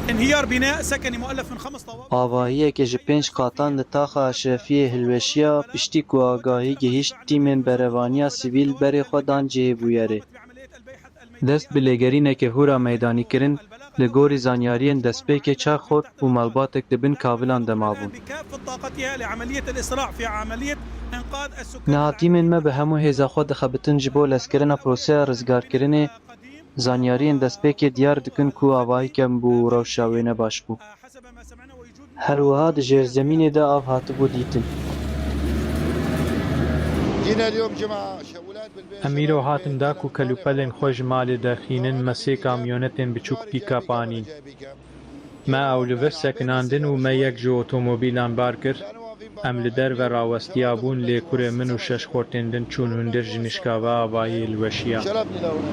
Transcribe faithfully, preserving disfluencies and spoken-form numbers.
انهيار بناء سكني مؤلف من خمس طوابق. Avahiyeke ji pênc qatan li taxa Eşrefiyê hilweşiya piştî ku agahî gihîşt tîmên berevaniya sivîl berê xwe dan cihê bûyerê. Dest bi lêgerîneke hûra meydanî kirin, li gorî zanyariyên destpêkê çar xort û malbatek di bin kavilan de mabûn. بكافة طاقتها لعملية الإسراع في عملية إنقاذ السكان. Niha tîmên me bi hemû hêza xwe dixebitin ji bo lezkirina proseya rizgarkirinê. Zanyariyên destpêkê diyar dikin ku avahî kêm bû û rewşa wê ne baş bû. Her wiha di jêrzemînê de av hatibû dîtin. جينا اليوم جمعة شولات بالبيت. Em îro hatin da ku kelûpelên xwe ji malê derxînin, me sê kamyonetên biçûk pîkap anîn. Me ew li vir sekinandin û me yek ji otomobîlan bar kir. Em li derve rawestiya bûn, lê kurê min û şeş xortên din çûn hundir ji nişka ve avahî hilweşiya. شلبني لهون.